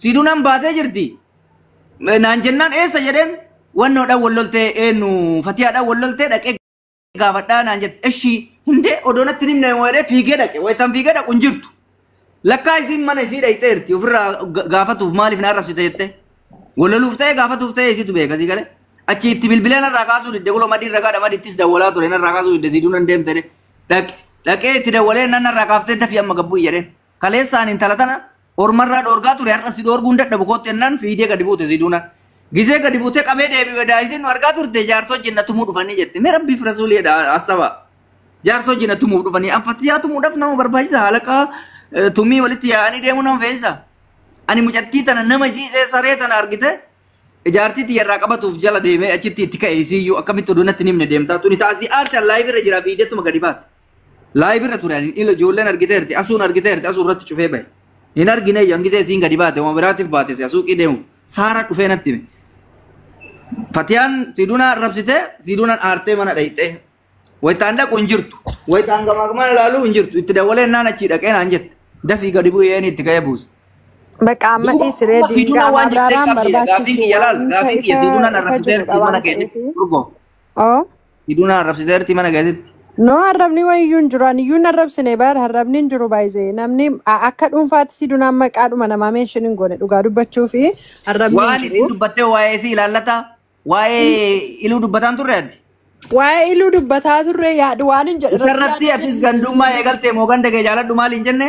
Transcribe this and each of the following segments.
Siiduunaan baatee jirti. Naan jennaan eessa jedheen wannoodhaan walloltee eenyu fatiyaadhaan walloltee dhaqee gaafadhaa naan jette. Ishii hundee odoo natti himne jedhee fiigee dhaqe. Wayitaan fiigee dhaqu hin jirtu. Lakkaa isiin mana isii dhayxeerti ofirraa gaafatuuf maaliif na arrabsite jette. Walloluuf ta'e gaafatuuf ta'e isitu beeka sii galee. Achi itti bilbilee narraa kaasuu didde kuloo madii ragaa madiittis dawwalaa ture narraa kaasuu didde siiduu nan deemte dhaqe dhaqee itti dawwalee nan narraa kaaftee dafii amma gabbuu jedheen. Kaleessaan intala tana ormarraa dhoorgaa ture har'a si dhoorguun dadhabu kootti jennaan fiidee gadi buute siiduu nan. Gisee gadi buutee qabee deebi'e daa'isiin nu argaa turte jaarsoo jinna tumuu dhufanii jette. Mee rabbiif rasuuliidha asaba. Jaarsoo jinna tumuuf dhufanii anfattiyaa tumuudhaaf nama barbaachisa halaqaa tumii walitti yaa'anii deemuu nama fe'isa. Ani mucattii tana nama isiisee saree tana argite ijaartii tiyyarraa qabatuuf jala deemee achitti itti ka'e isiiyyuu akkamitti oduu natti himne deemtaa tuni taasii aarti live irra jira viideettuma gadi baate. Live irra ture ani ila ijoolleen argiteerti asuun argiteerti asuu irratti cufee bahe. Hin argine hangisee isiin gadi baate waan biraatiif baate si asuuqii deemuuf saara dhufee natti hime. Fatiyaan siiduunaa arrabsitee siiduunaan aartee mana dhayxee. Wayitaan dhaqu hin jirtu. Wayitaan gamaa gamaan ilaaluu hin jirtu. Itti dawwalee naan achii dhaqee naan jette. Dafii gadi bu'ee itti ka'ee buuse. Bakka amma dhiisiree Siiduunaa diingaa waan jettee abraaraan qabdi. Gaaffiin barbaachisu kiyya laal. waan Gaaffiin kiyya ifa siiduunaan ifa arrabsiteerti jirudha mana waan keetitti. ta'eef. Urgoo. Oo. Siiduunaan arrabsiteerti mana keetitti. No arrabni wayiyyuu hin jiru. Ani iyyuu hin arrabsine bara arrabni hin jiru baay'ee. Namni akka dhuunfaatti siidunaan maqaadhuma namaa meeshin hin goone dhugaa dubbachuu fi arrabni hin Waan isin jiru. dubbattee waa'ee isii ilaallata. Waa'ee iluu dubbataan turre ati. Waa'ee iluu dubbataa turre yaadu waan hin jedhu irratti Isarratti yaada atis hin gandummaa eegaltee moo ganda kee jaaladhu maal hin jenne?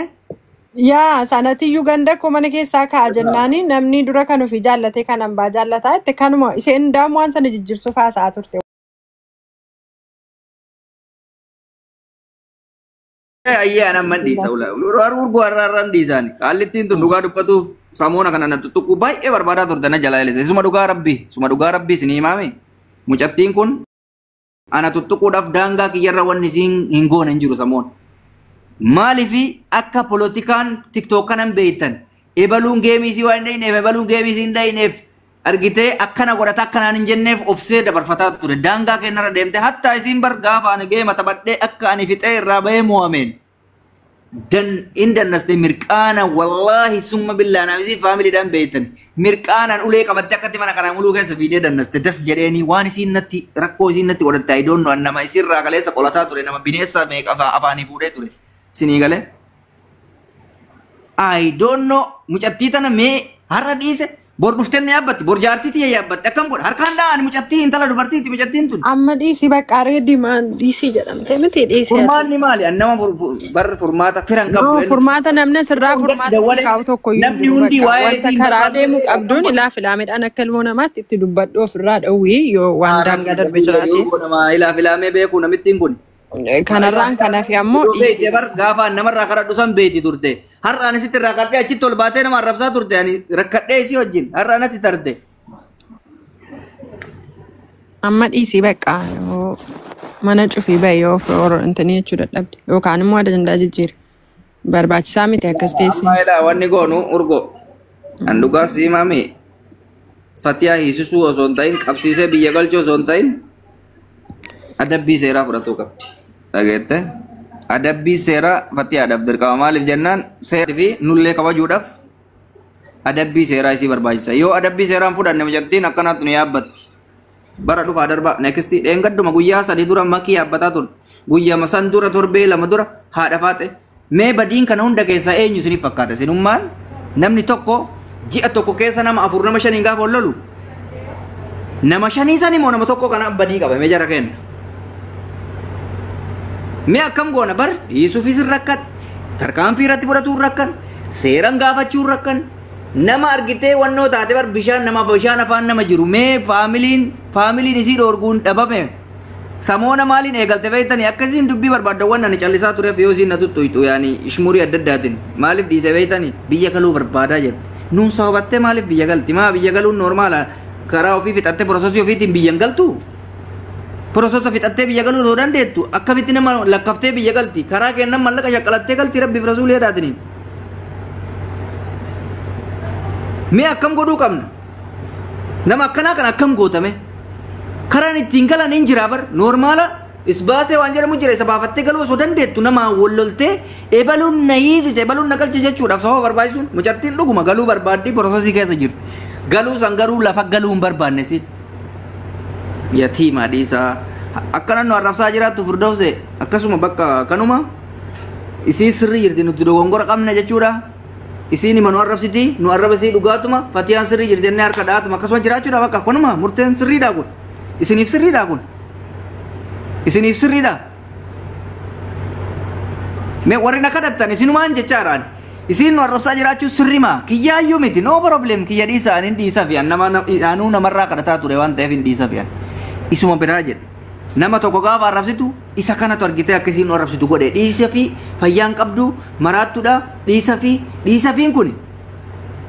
Yaa sanatiyyuu ganda koo mana keessaa kaa'a jennaani namni dura kan ofii jaallatee kan hambaa jaallataa itti kanuma isheen daamu waan sana jijjiirsuuf haasa'aa turte. Ayyee anan man dhiisa ula. Urgoo har'a har'aan dhiisaani. Qaallittiin tun dhugaa dubbatuuf samoona kana na tuttuquu baay'ee barbaadaa turte na jalaa elise. Suma dhugaa rabbi. Suma dhugaa rabbi isinii himaame. Mucattiin kun ana tuttuquudhaaf daangaa kiyyarra wanni isiin hin goone hin jiru samoona. Maaliifi akka polotikaan tiktook kanan beektan ebaluun geemii isii waan hin dhayneef ebaluun geemii isii hin dhayneef argitee akkana godhata akkanaan hin jenneef obsee dabarfataa ture daangaa kennarra deemte hatta isiin bar gaafa ani geema taphadhee akka ani fixee irraa bahee mo'ameen dan in dannaste mirqaana wallaahi summa billaa naaf isii faamiliidhaan beektan mirqaanaan ulee qabatte akkatti mana kanaan uluu keessa fiidee dannaste das jedheeni waan isiin natti rakkoo isiin natti godhatte I don't know nama isiirraa kaleessa qolataa ture nama bineessa meeqa afaanii fuudhee ture sinii galee. I don't know mucattii tana mee har'a dhiise bor dhuftee na yaabbatti bor jaartii tiyya yaabbatti akkam godha harkaan dha'an mucattii intala dubartiiti mucattiin tun. Amma dhiisii bakka reedii maan dhiisii jedhamte miti dhiisii ati. Furmaanni maali? An nama barri furmaata firan No qabdu. furmaata namni asirraa Hundatti furmaata sii dawwale kaa'u tokko iyyuu hin namni jiru hundi bakka waa'ee wanta isiin karaa barbaadu deemu qabduun ilaa filaameedhaan akka ilmoo namaatti itti dubbadhu ofirraa dhowwii yoo waan daangaa darbe jiraate. Ilaa filaamee beeku namittiin kun. Kanarraan kanaaf ammoo Odoo dhiisii. beekte bar gaafa namarraa kadhadhu san beeti turte. Har'a ani sitti irraa kadhee achitti ol baatee nama arrabsaa turte ani rakkadhee isii wajjin har'a natti tarte. Amma dhiisii bakka yoo mana cufii bahe yoo intanii jechuu dadhabde yookaan immoo ajandaa jijjiiri. Barbaachisaa miti akkas teessee. Amma ilaa wanni goonu urgo. An dhugaa sii maami. Fatiyaa hiisisuu osoo hin ta'in qabsiisee biyya galchuu osoo hin ta'in adabbii seeraa fudhatuu qabdi. Dhageette? Adabbii seeraa fatiyaadhaaf dirqama maaliif jennaan seeraa fi nullee kabajuudhaaf adabbii seeraa isii barbaachisa. Yoo adabbii seeraa hin fudhanne mucattiin akkanaatti nu yaabbatti. Bara dhufaa darba next dheengadduma guyyaa 3 dura makii yaabbataa turte. Guyyaa san dura torbee 2 dura haadha faaxe. Mee badiin kana hunda keessaa eenyu isiniif fakkaata? Isinummaan namni tokko ji'a tokko keessa nama 4 nama 5 gaafa ol lolu nama 5 san immoo nama tokko kana badii qaba mee jara kenna. Mee akkam goona bar dhiisuufis hin rakkan tarkaanfii irratti fudhatuu hin rakkan seeran gaafachuu hin rakkan nama argitee wannoo taate bar bishaan nama bishaan afaan nama jiru mee faamiliin isii dhoorguun dhabame samoona maaliin eegalte beektanii akkasiin dubbii barbaadawwan ani callisaa tureef yoo isiin na tuttuqxu yaani ishmurii adda addaatiin maaliif dhiise beektanii biyya galuu barbaadaa jette nuun sababattee maaliif biyya galti maa biyya galuun noormaala karaa ofii fixattee porososii ofiitiin biyya hin galtu. Porososa fixattee biyya galuu osoo dandeettu akkamitti nama lakkaftee biyya galti karaa kennan mallaqa shaqqalattee galti rabbiif rasuulii jedhaatiniin. Mee akkam godhuu qabna? Nama akkanaa kan akkam gootame? Karaan ittiin galan hin jira bar noormaala Isbaasee waan jedhamu jira isa baafattee galuu osoo dandeettu nama walloltee ebaluun na hiisise ebaluun na galche jechuudhaaf sababa barbaachisuun mucattiin dhuguma galuu barbaaddii porosesii keessa jirti. Galuu san garuu lafa galuu hin barbaanne siin. Yatiima dhiisaa. Akkana nu arrabsaa jiraattu Firdawse akkasuma bakka kanuma isii sirrii jirti nuti dogongora qabna jechuudha. Isiin hima nu arrabsiti nu arraba isii dhugaatuma fatiyaan sirrii jirti jennee harka dhaatuma akkasuma jiraachuudha bakka kanuma murteen sirriidha kun. Isiniif sirriidha kun. Isiniif sirriidha. Mee warri na kadhattan isinumaan jechaadhaan. Isiin nu arrabsaa jiraachuu sirrimaa kiyyaayyuu miti no problem kiyya dhiisa ani hin dhiisa fi nama anuu namarraa kadhataa ture waan ta'eef hin dhiisa fi isuma biraa jedhe. Nama tokko gaafa arrabsitu isa kanatu argitee akka isiin nu arrabsitu godhe dhiisa fi fayyaan qabdu maraattuudha dhiisa fi dhiisa fiin kun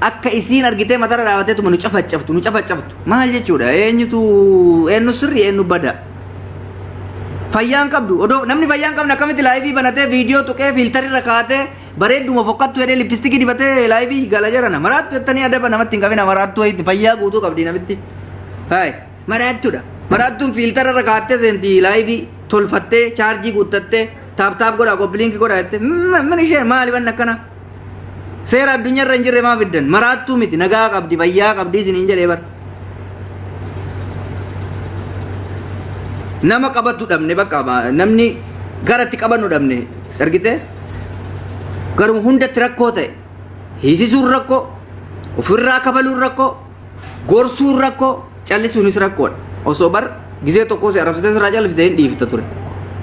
akka isiin argitee matarra dhaabateetuma nu cafaccaftu nu cafaccaftu maal jechuudha eenyutu eenyu sirrii eenyu bada. Fayyaan qabdu odoo namni fayyaan qabne akkamitti laayivii banatee viidiyoo tuqee fiiltarirra kaatee bareedduma fokkattu jedhee lippistikii dibatee laayivii gala jedhana maraattu jettanii adaba namatti hin qabina maraattu wayiitti fayyaa guutuu qabdi namitti. Haay maraattuudha maraattuun fiiltararra kaattee seenti laayivii tolfattee chaarjii guuttattee taap taap godhaa koppiliinkii godhaa jettee min ishee maali wanni akkana seera addunyaarra hin jirre maa fiddan maraattuu miti nagaa qabdi fayyaa qabdi isiniin jedhee bara. Nama qabatu dhabne bakka namni garatti qabannu dhabne argite garuma hundatti rakkoo ta'e hiisisuun rakkoo ofirraa kabaluun rakkoo gorsuun rakkoo callisuunis rakkoodha osoo bar gisee tokko si arrabsitee sirraa callifte hin dhiifta ture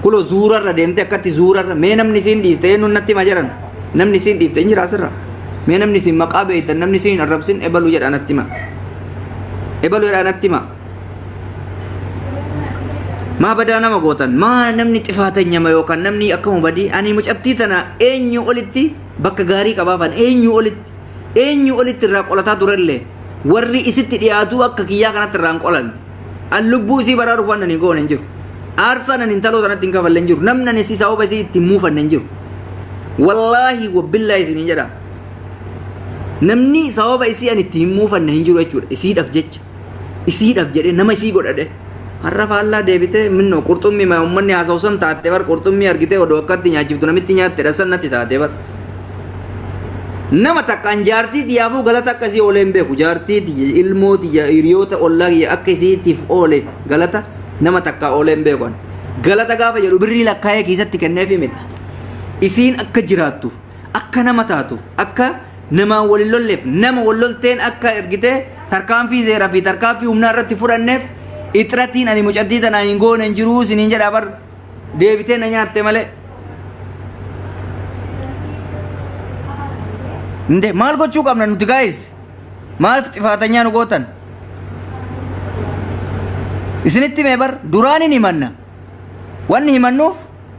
kuloo zuurarra deemte akkatti zuurarra mee namni siin dhiifte eenyuun natti hima jedhan namni siin dhiifte hin jira asirra mee namni siin maqaa beektan namni siin arrabsin ebaluu jedha natti hima ebaluu jedha natti hima. Maa badaa nama gootan maa namni xifaatanyama yookaan namni akkuma badii ani mucattii tana eenyu olitti bakka gaarii qabaafan eenyu olitti irraa qolataa turellee warri isitti dhiyaatu akka kiyyaa kanatti irraa hin qolan an lubbuu isii baraaruuf waan ani goone hin jiru aarsaan ani intaloo sanatti hin kafalle hin jiru namni ani isii sababa isii itti muufanne hin jiru wallaahi wabbillaahi isiniin jedha namni sababa isii ani itti hin muufanne hin jiru jechuudha isiidhaaf jecha isiidhaaf jedhee nama isii godhadhe. Har'a faallaa deebitee minnoo qurxummii uummanni haasa'u san taattee bar qurxummii argitee odoo akkatti nyaachiftu namitti nyaattedha san natti taatee bar. Nama takkaan jaartii xiyyaafuu galata akkasii oolee hin beeku jaartii xiyya ilmoo xiyya hiriyoota ollaa xiyya akka isiitiif oole galata nama takkaa oolee hin beeku. Galata gaafa jedhu birrii lakkaa'ee keessatti kenneefi miti. Isiin akka jiraattuuf akka nama taatuuf akka namaan wal hin lolleef nama wal lolteen akka argitee tarkaanfii seeraa fi tarkaanfii humnaa irratti fudhanneef Itratiin ani mucattii tana hin goone hin jiruu isiniin jedha bar deebitee na nyaatte malee. Inde maal gochuu qabna nuti gaayis? Maaliif xifaatanyaa nu gootan? Isinitti mee bar duraan hin himanna. Wanni himannuuf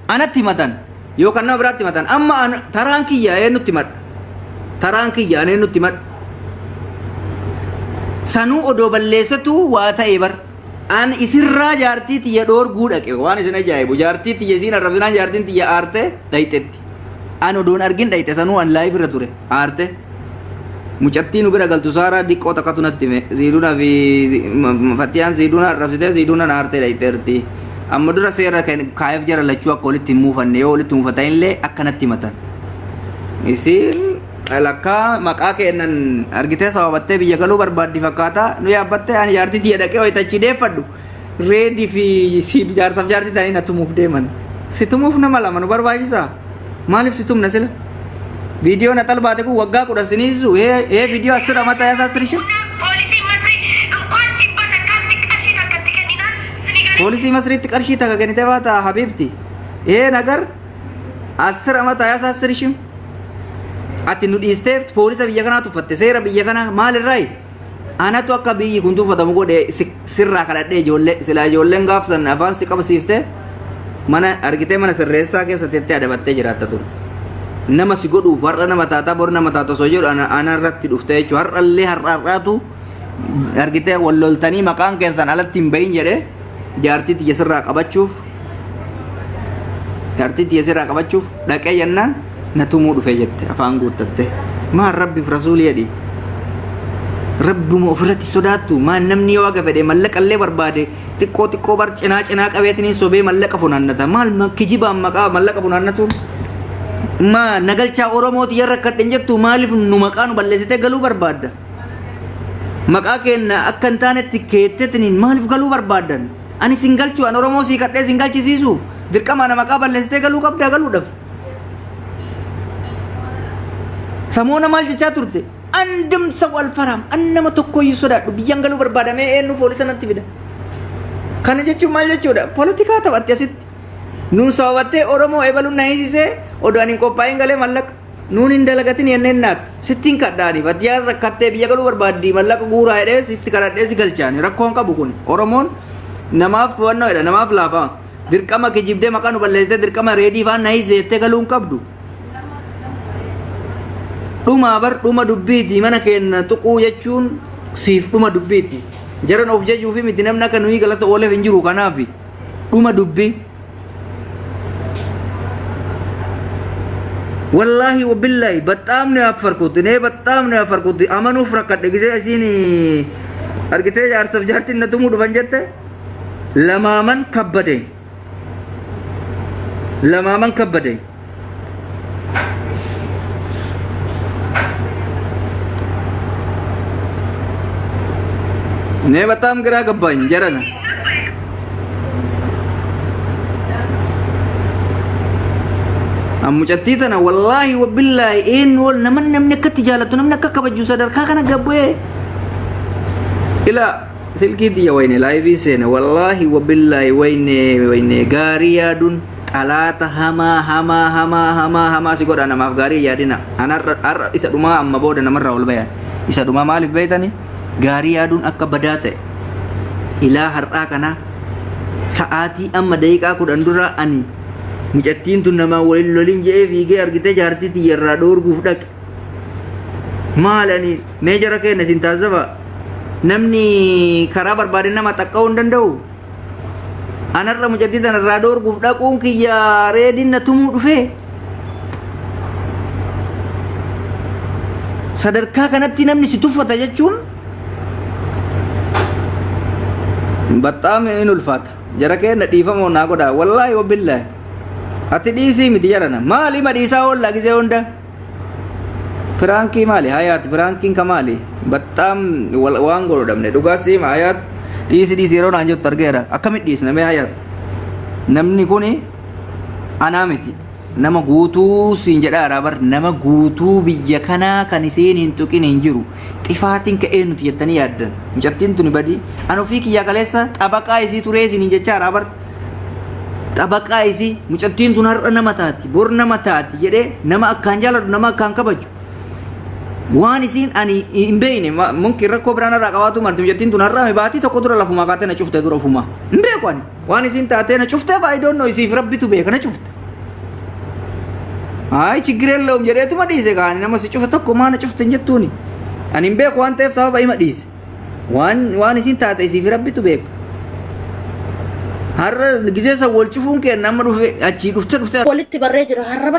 anatti himatan yookaan nama biraatti himatan amma taraan kiyya eenyutti himadha? Taraan kiyya eenyutti himadha? Sanuu odoo balleessatu waa ta'e bar. An isirraa jaartii tiyya dhoorguu dhaqe waan isin ajaa'ibu jaartii tiyya isiin arrabsinaan jaartiin tiyya aarte dhayxetti. An odoon argin dhayxe sanuu an laayif irra ture aarte. Mucattii nu bira galtu saaraa diqqoo takkatu natti hime siiduuna fi fattiyaan siiduuna arrabsitee siiduunaan aarte dhayxeerti. Amma dura seera kaayef jara lachuu akka walitti hin muufanne yoo walitti muufatan illee akkanatti himatan. Isiin lakkaa maqaa kennan argitee sababattee biyya galuu barbaaddi fakkaata nu yaabbattee ani jaartii tiyya dhaqee wayita achi deeffadhu reedii fi si jaarsaaf jaartii ta'anii na tumuuf deeman. Si tumuuf nama lama nu barbaachisaa? Maaliif si tumna sila? Viidiyoo na xalbaate kun waggaa 10 siniisu ee viidiyoo asirra mataa isaa sirrishe. Poolisii Masriitti qarshii takka kennitee baata habiibti. Ee nagar asirra mataa isaa sirrishe. Ati nu dhiisteef poolisa biyya kanaa tuffatte seera biyya kanaa maalirraayi? Anatu akka biyyi kun tuffatamu godhe sirraa kadhadhee ijoollee silaa ijoolleen gaafsan afaan si qabsiiftee mana argitee mana sirreessaa keessa teettee adabattee jiraatta turte. Nama si godhuuf har'a nama taataa bor nama taata osoo jedhu ana irratti dhuftee jechuudha har'allee har'a har'aatu argitee wal loltanii maqaan keessan alatti hin bahin jedhee jaartii tiyya sirraa qabachuuf jaartii tiyya sirraa qabachuuf dhaqee jennaan na tumuu dhufee jette afaan guuttatte maal rabbiif rasuulii jedhi rabbuma ofirratti sodaattu maal namni yoo haga fedhe mallaqallee barbaade Xiqqoo xiqqoo bar cinaa cinaa qabeetiniin sobee mallaqa funaannata. Maal kijibaan maqaa mallaqa funaannatu? Ma nagalchaa Oromooti yarra rakkadhe jettu maaliif nu maqaa nu balleessitee galuu barbaadda? Maqaa keenya akka hin taanetti keettetiniin maaliif galuu barbaaddan? Ani sin galchu, an Oromoo sii kadhee sin galchisiisu. Dirqama ana maqaa balleessitee galuu qabdaa galuudhaaf. Samoona maal jechaa turte? Andum ሰው አልፈራም annama tokkoyyuu sodaadhu biyyaan galuu barbaadamee eenyu poolisa natti fida. Kana jechuun maal jechuudha? Poolitikaa taphatte asitti. Nuun sababattee Oromoo ebaluun na hiisisee odoo ani hin qophaa'in galee mallaqa. Nuun hin dalagatin jenneen naatti. Sittiin kadhaani. Baddiyaan rakkattee biyya galuu barbaaddi mallaqa guuraa jedhee sitti kadhadhee si galchaani. Rakkoon qabu kun. Oromoon namaaf hubannoo jedha namaaf laafa. Dirqama kijibdee maqaa nu balleessitee dirqama reedii faan na hiisettee galuu hin qabdu. Dhuma bar dhuma dubbiiti mana keenya tuquu jechuun siif dhuma dubbiiti. Jaran of jajuu fi miti namni akka nuyi galata ooleef hin jiru kanaaf dhuma dubbii. Wallaahi wabillaahi በጣም ነው ያፈርኩት እኔ በጣም ነው ያፈርኩት amanuuf rakkadhe gisee isiin argitee jaarsaaf jaartiin na tumuu dhufan jette lamaaman kabbade lamaaman kabbade. እኔ በጣም ግራ ገባኝ ጀረነ Mucattii tana wallaahi wabillaahi eenyu wal naman namni akkatti jaalatu namni akka kabaju sadarkaa kana gabbu'ee ila silkii tiyya wayne laayivii seene wallaahi wabillaahi wayne wayne gaarii yaaduun xalaata hamaa hamaa hamaa hamaa hamaa si godha namaaf gaarii yaadina anarra har'a isa dhumaa amma booda namarraa ol bayan isa dhumaa maaliif beeytani gaarii yaaduun akka badaa ta'e ilaa har'aa kana sa'aatii amma daqiiqaa 10 dura ani mucattiin tun namaa waliin lolin je'ee fiigee argitee jaartii tiyyarraa dhoorguuf dhaqe. Maal ani mee jara keenya isin taasisaba namni karaa barbaade nama xaqqa'uu hin danda'u. Anarra mucattii tanarraa dhoorguuf dhaquun kiyya reediin na tumuu dhufee. Sadarkaa kanatti namni si tuffata jechuun በጣም in ulfaata. Jara keenya dhiifamoo naa godhaa wallaahi wabillaahi. Ati dhiisii miti jarana maali ma dhiisaa oolla gisee hunda piraankii maali hayaat piraankiin ka maali በጣም waan godhu dhabne dhugaa siima hayaat dhiisi dhiisi yeroo naan jettu argeera akkamitti dhiisna mee hayaat namni kuni anaa miti nama guutuu siin jedhaara bar nama guutuu biyya kanaa kan isiin hin tuqin hin jiru xifaatiin ka'ee nuti jettanii yaaddan mucattiin tuni badii an ofii kiyyaa kaleessa xabaqaa isii turee isiin hin jechaara bar xabaqaa isii mucattiin tun har'a nama taati bor nama taati jedhee nama akkaan jaalladhu nama akkaan kabaju waan isiin ani hin beekne mungkin rakkoo biraan irraa qabaatu marti mucattiin tun har'a baatii tokko dura lafumaa kaatee na cufte dura ofumaa hin beeku ani waan isiin taatee na cufte I don't know isiif rabbitu beeka na cufte. Ay ችግር የለውም jedheetuma dhiise kaani nama si cufe tokko maa na cufte hin jettuuni ani hin beeku waan ta'eef sababa ima dhiise waan isiin taate isiif rabbitu beeka. Har'a gisee san wal cufuun kee nama dhufe achii dhufte Walitti barree jira harraba.